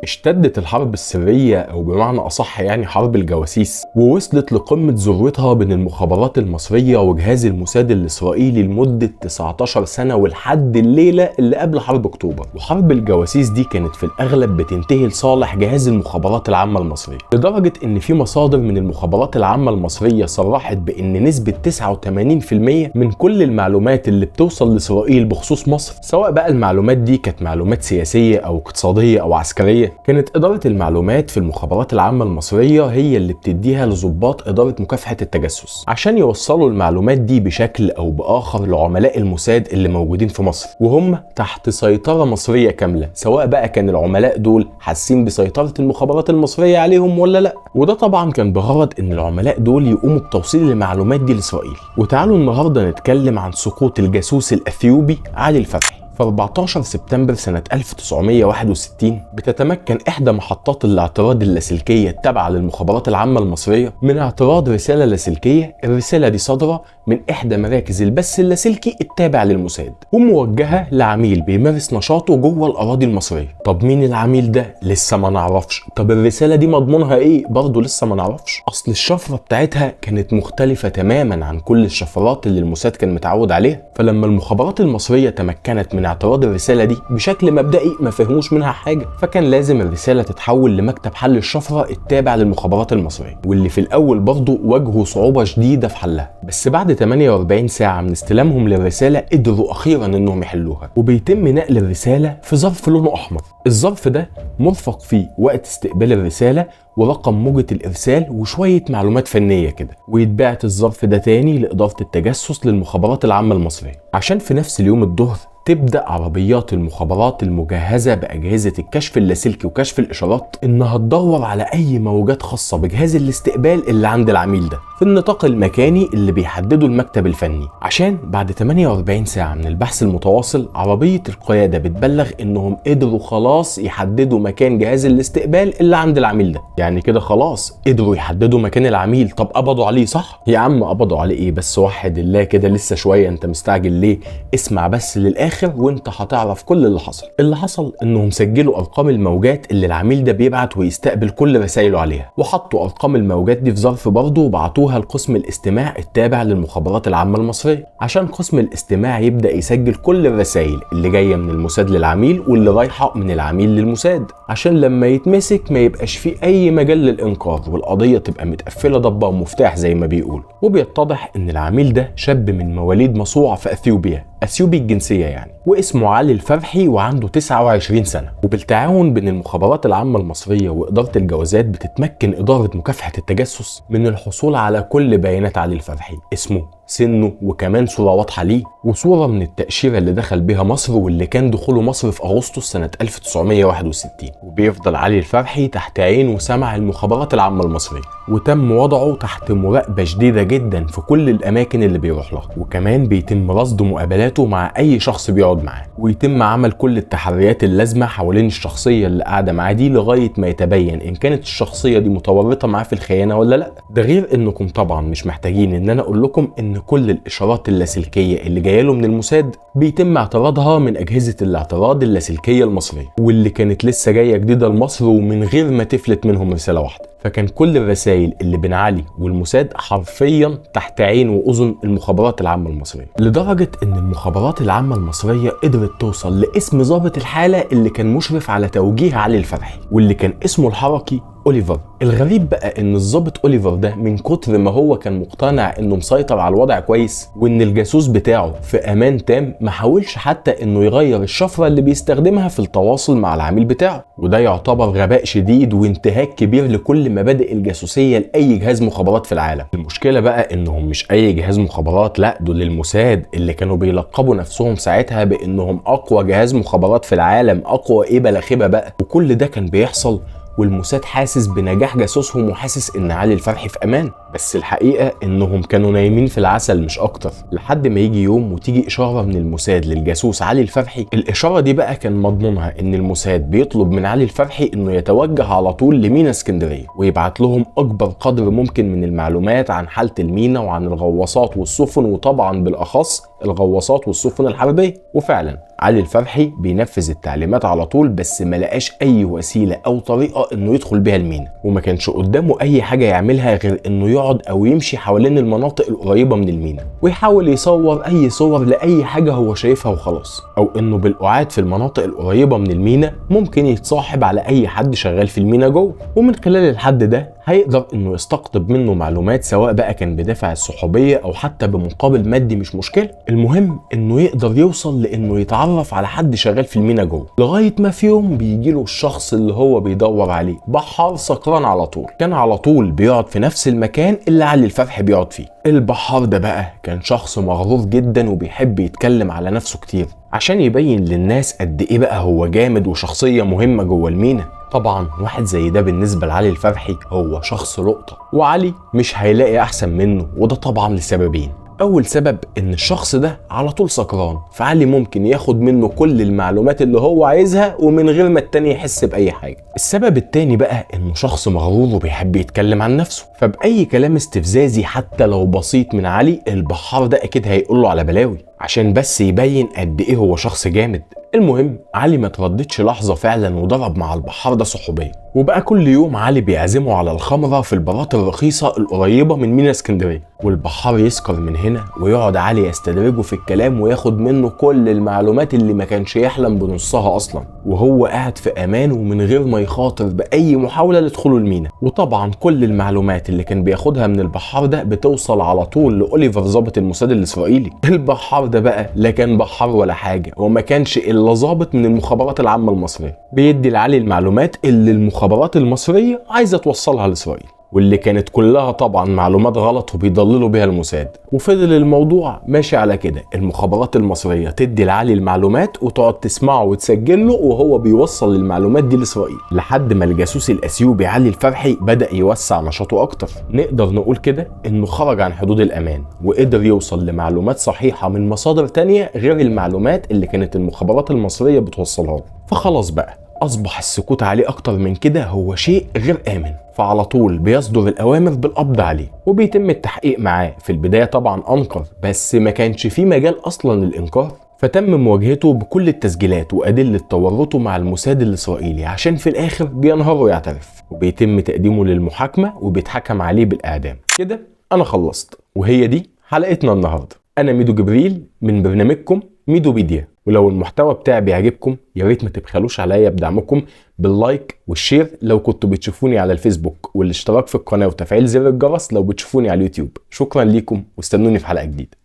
اشتدت الحرب السرية أو بمعنى أصح يعني حرب الجواسيس، ووصلت لقمة ذروتها بين المخابرات المصرية وجهاز الموساد الإسرائيلي لمدة 19 سنة ولحد الليلة اللي قبل حرب أكتوبر. وحرب الجواسيس دي كانت في الأغلب بتنتهي لصالح جهاز المخابرات العامة المصرية، لدرجة إن في مصادر من المخابرات العامة المصرية صرحت بإن نسبة 89% من كل المعلومات اللي بتوصل لإسرائيل بخصوص مصر، سواء بقى المعلومات دي كانت معلومات سياسية أو اقتصادية أو عسكرية، كانت إدارة المعلومات في المخابرات العامة المصرية هي اللي بتديها لضباط إدارة مكافحة التجسس عشان يوصلوا المعلومات دي بشكل أو بآخر لعملاء الموساد اللي موجودين في مصر، وهم تحت سيطرة مصرية كاملة، سواء بقى كان العملاء دول حاسين بسيطرة المخابرات المصرية عليهم ولا لا. وده طبعا كان بغرض إن العملاء دول يقوموا بتوصيل المعلومات دي لإسرائيل. وتعالوا النهاردة نتكلم عن سقوط الجاسوس الأثيوبي علي الفتحي. في 14 سبتمبر سنة 1961 بتتمكن إحدى محطات الاعتراض اللاسلكية التابعة للمخابرات العامة المصرية من اعتراض رسالة لاسلكية. الرسالة دي صادرة من إحدى مراكز البث اللاسلكي التابع للموساد وموجهة لعميل بيمارس نشاطه جوه الأراضي المصرية. طب مين العميل ده؟ لسه ما نعرفش. طب الرسالة دي مضمونها إيه؟ برضه لسه ما نعرفش. أصل الشفرة بتاعتها كانت مختلفة تماما عن كل الشفرات اللي الموساد كان متعود عليها. فلما المخابرات المصرية تمكنت من اعتراض الرسالة دي بشكل مبدئي ما فهموش منها حاجة، فكان لازم الرسالة تتحول لمكتب حل الشفرة التابع للمخابرات المصرية، واللي في الأول برضه واجهوا صعوبة شديدة في حلها. بس بعد 48 ساعة من استلامهم للرسالة قدروا أخيرا إنهم يحلوها، وبيتم نقل الرسالة في ظرف لونه أحمر. الظرف ده مرفق فيه وقت استقبال الرسالة ورقم موجة الإرسال وشوية معلومات فنية كده، ويتبعت الظرف ده تاني لإدارة التجسس للمخابرات العامة المصرية، عشان في نفس اليوم الظهر تبدأ عربيات المخابرات المجهزة بأجهزة الكشف اللاسلكي وكشف الإشارات إنها تدور على أي موجات خاصة بجهاز الاستقبال اللي عند العميل ده في النطاق المكاني اللي بيحدده المكتب الفني، عشان بعد 48 ساعة من البحث المتواصل عربية القيادة بتبلغ إنهم قدروا خلاص يحددوا مكان جهاز الاستقبال اللي عند العميل ده. يعني كده خلاص قدروا يحددوا مكان العميل. طب قبضوا عليه صح؟ يا عم قبضوا عليه إيه بس، وحد الله كده لسه شوية، أنت مستعجل ليه؟ اسمع بس للآخر وانت هتعرف كل اللي حصل. اللي حصل انهم سجلوا ارقام الموجات اللي العميل ده بيبعت ويستقبل كل رسائله عليها، وحطوا ارقام الموجات دي في ظرف برضه وبعتوها لقسم الاستماع التابع للمخابرات العامة المصرية، عشان قسم الاستماع يبدأ يسجل كل الرسائل اللي جاية من الموساد للعميل واللي رايحة من العميل للموساد، عشان لما يتمسك ما يبقاش فيه اي مجال للانكار والقضية تبقى متقفلة ضبة ومفتاح زي ما بيقول. وبيتضح ان العميل ده شاب من مواليد مصوع في اثيوبيا، اثيوبي الجنسية يعني، واسمه علي الفتحي وعنده 29 سنة. وبالتعاون بين المخابرات العامة المصرية وإدارة الجوازات بتتمكن إدارة مكافحة التجسس من الحصول على كل بيانات علي الفتحي، اسمه، سنة، وكمان صورة واضحة ليه، وصورة من التأشيرة اللي دخل بها مصر واللي كان دخوله مصر في أغسطس سنة 1961. وبيفضل علي الفتحي تحت عين وسمع المخابرات العامة المصرية، وتم وضعه تحت مراقبة شديدة جدا في كل الأماكن اللي بيروح لها، وكمان بيتم رصد مقابلاته مع أي شخص بيقعد معاه، ويتم عمل كل التحريات اللازمة حوالين الشخصية اللي قاعدة معاه دي لغاية ما يتبين إن كانت الشخصية دي متورطة معاه في الخيانة ولا لأ. ده غير إنكم طبعا مش محتاجين إن أنا أقول لكم إن كل الإشارات اللاسلكية اللي جاية له من الموساد بيتم اعتراضها من أجهزة الاعتراض اللاسلكية المصرية، واللي كانت لسه جاية جديدة لمصر ومن غير ما تفلت منهم رسالة واحدة. فكان كل الرسائل اللي بين علي والموساد حرفيا تحت عين واذن المخابرات العامة المصرية، لدرجة ان المخابرات العامة المصرية قدرت توصل لاسم ضابط الحالة اللي كان مشرف على توجيه علي الفتحي، واللي كان اسمه الحركي اوليفر. الغريب بقى ان الضابط اوليفر ده من كتر ما هو كان مقتنع انه مسيطر على الوضع كويس وان الجاسوس بتاعه في امان تام، ما حاولش حتى انه يغير الشفرة اللي بيستخدمها في التواصل مع العميل بتاعه، وده يعتبر غباء شديد وانتهاك كبير لكل مبادئ الجاسوسيه لاي جهاز مخابرات في العالم. المشكلة بقى انهم مش اي جهاز مخابرات، لا دول الموساد اللي كانوا بيلقبوا نفسهم ساعتها بانهم اقوى جهاز مخابرات في العالم، اقوى ايه بلا خيبه بقى. وكل ده كان بيحصل والموساد حاسس بنجاح جاسوسهم وحاسس ان علي الفتحي في امان، بس الحقيقة انهم كانوا نايمين في العسل مش اكتر، لحد ما يجي يوم وتيجي اشارة من الموساد للجاسوس علي الفتحي. الاشارة دي بقى كان مضمونها ان الموساد بيطلب من علي الفتحي انه يتوجه على طول لمينا اسكندرية ويبعت لهم اكبر قدر ممكن من المعلومات عن حاله المينا وعن الغواصات والسفن، وطبعا بالاخص الغواصات والسفن الحربية. وفعلا علي الفرحي بينفذ التعليمات على طول، بس ما لقاش اي وسيلة او طريقه انه يدخل بيها المينا، وما كانش قدامه اي حاجة يعملها غير انه يقعد او يمشي حوالين المناطق القريبة من المينا ويحاول يصور اي صور لاي حاجة هو شايفها وخلاص، او انه بالقعاد في المناطق القريبة من المينا ممكن يتصاحب على اي حد شغال في المينا جوه، ومن خلال الحد ده هيقدر انه يستقطب منه معلومات، سواء بقى كان بدافع الصحوبيه او حتى بمقابل مادي مش مشكلة. المهم انه يقدر يوصل لانه يتعرف على حد شغال في المينا جوه، لغاية ما في يوم بيجي له الشخص اللي هو بيدور عليه، بحار سكران على طول، كان على طول بيقعد في نفس المكان اللي علي الفتحي بيقعد فيه. البحار ده بقى كان شخص مغرور جدا وبيحب يتكلم على نفسه كتير عشان يبين للناس قد ايه بقى هو جامد وشخصية مهمة جوه المينا. طبعا واحد زي ده بالنسبة لعلي الفتحي هو شخص لقطة، وعلي مش هيلاقي احسن منه، وده طبعا لسببين. اول سبب ان الشخص ده على طول سكران، فعلي ممكن ياخد منه كل المعلومات اللي هو عايزها ومن غير ما التاني يحس باي حاجة. السبب التاني بقى انه شخص مغرور وبيحب يتكلم عن نفسه، فباي كلام استفزازي حتى لو بسيط من علي البحار ده اكيد هيقوله على بلاوي عشان بس يبين قد ايه هو شخص جامد. المهم علي ما ترددش لحظة فعلا وضرب مع البحار ده صحوبيه، وبقى كل يوم علي بيعزمه على الخمرة في البارات الرخيصة القريبة من مينا اسكندرية، والبحار يسكر من هنا ويقعد علي يستدرجه في الكلام وياخد منه كل المعلومات اللي ما كانش يحلم بنصها اصلا، وهو قاعد في امان ومن غير ما يخاطر باي محاولة لدخوله المينا. وطبعا كل المعلومات اللي كان بياخدها من البحار ده بتوصل على طول لاوليفر ضابط الموساد الاسرائيلي. البحار ده بقى لا كان بحار ولا حاجة، وما كانش الا ضابط من المخابرات العامة المصرية، بيدي لعلي المعلومات اللي المخابرات المصرية عايزه توصلها لاسرائيل، واللي كانت كلها طبعا معلومات غلط وبيضللوا بيها الموساد. وفضل الموضوع ماشي على كده، المخابرات المصرية تدي لعلي المعلومات وتقعد تسمعه وتسجله وهو بيوصل المعلومات دي لاسرائيل، لحد ما الجاسوس الاثيوبي علي الفتحي بدا يوسع نشاطه اكتر. نقدر نقول كده انه خرج عن حدود الامان وقدر يوصل لمعلومات صحيحه من مصادر تانية غير المعلومات اللي كانت المخابرات المصرية بتوصلها له. فخلاص بقى أصبح السكوت عليه أكتر من كده هو شيء غير آمن، فعلى طول بيصدر الأوامر بالقبض عليه وبيتم التحقيق معاه. في البداية طبعا أنكر، بس ما كانش فيه مجال أصلا للإنكار، فتم مواجهته بكل التسجيلات وأدلة تورطه مع الموساد الإسرائيلي عشان في الآخر بينهار ويعترف، وبيتم تقديمه للمحاكمة وبيتحكم عليه بالإعدام. كده أنا خلصت، وهي دي حلقتنا النهاردة. أنا ميدو جبريل من برنامجكم ميدوبيديا، ولو المحتوى بتاعي بيعجبكم يا ريت ما تبخلوش عليا بدعمكم بال like وال share لو كنتوا بتشوفوني على الفيسبوك، والاشتراك في القناة وتفعيل زر الجرس لو بتشوفوني على اليوتيوب. شكرا ليكم واستنوني في حلقة جديدة.